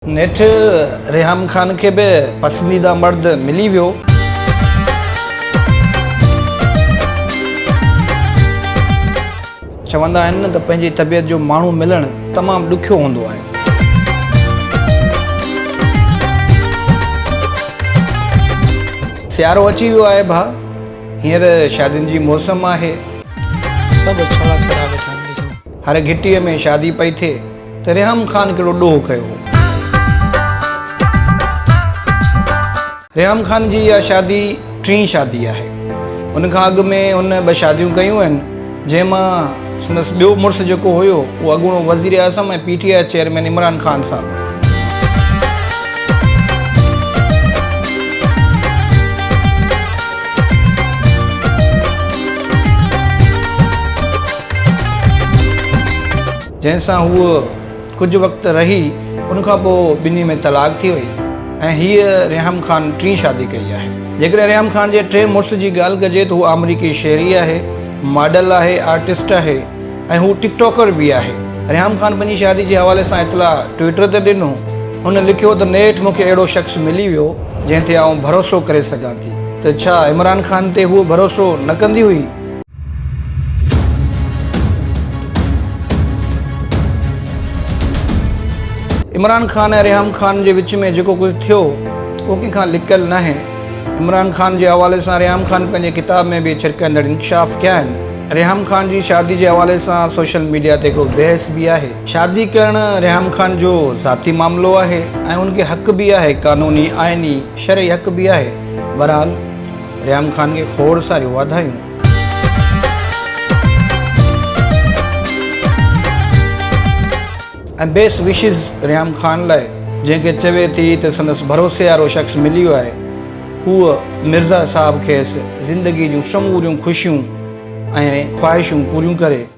نيٺ ريحام خان کي به پسنديده مرد ملي ويو. چوندا آهن نه ته پنهنجي طبيعت جو ماڻهو ملڻ تمام ڏکيو هوندو آهي. سيارو اچي ويو آهي ڀاء، هينئر شادين جي موسم آهي. سڀ ڇڙا ڇڙا ويٺا آهن ڏسو. هر گهٽيء ۾ شادي پئي ٿئي. ته ريحام خان ڪهڙو ڏوهه ڪيو هو؟ ريحام خان جي اها شادي ٽين شادي آهي. ان کان اڳ ۾ هن ٻه شاديون ڪيون آهن، جنهن مان سندس ٻيو مڙس جيڪو هيو، اهو اڳوڻو وزيراعظم ۽ P T I chairman Imran Khan صاحب هو. جنهن سان هوء ڪجهه وقت رهي، ان کان پوء ٻنهي ۾ طلاق ٿي وئي ۽ هيء ريحام خان ٽين شادي ڪئي آهي. جيڪڏهن ريحام خان جي ٽئين مڙس جي ڳالهه ڪجي ته هو آمريڪي شهري آهي، ماڊل آهي، آرٽسٽ آهي ۽ هو ٽڪ ٽاڪر به آهي. ريحام خان پنهنجي شادي جي حوالي سان اطلاع ٽوئٽر تي ڏنو. هن لکيو ته نيٺ مون کي اهڙو شخص ملي ويو، جنهن تي آئون ڀروسو ڪري سگهان ٿي. ته ڇا عمران خان تي هوء ڀروسو نه ڪندي هئي؟ عمران خان ۽ ريحام خان جي وچ ۾ جيڪو ڪجهه ٿيو اهو ڪنهن کان لڪيل ناهي. عمران خان جي حوالي سان ريحام خان پنهنجي ڪتاب ۾ به ڇرڪندڙ انڪشاف ڪيا آهن. ريحام خان جي شادي جي حوالي سان سوشل ميڊيا تي هڪڙو بحث به آهي. شادي ڪرڻ ريحام خان جو ذاتي معاملو آهي ۽ ان کي حق به آهي، قانوني، آئيني، شرعي حق به آهي. بهرحال ريحام خان کي کوڙ ساريون واڌايون. ۽ بيسٽ وشز ريحام خان لاء جنهن کي چوي ٿي ته سندس ڀروسي وارو شخص ملي ويو آهي. هوء مرزا صاحب کيس زندگي جون سموريون خوشيون ۽ خواهشون پوريون ڪري.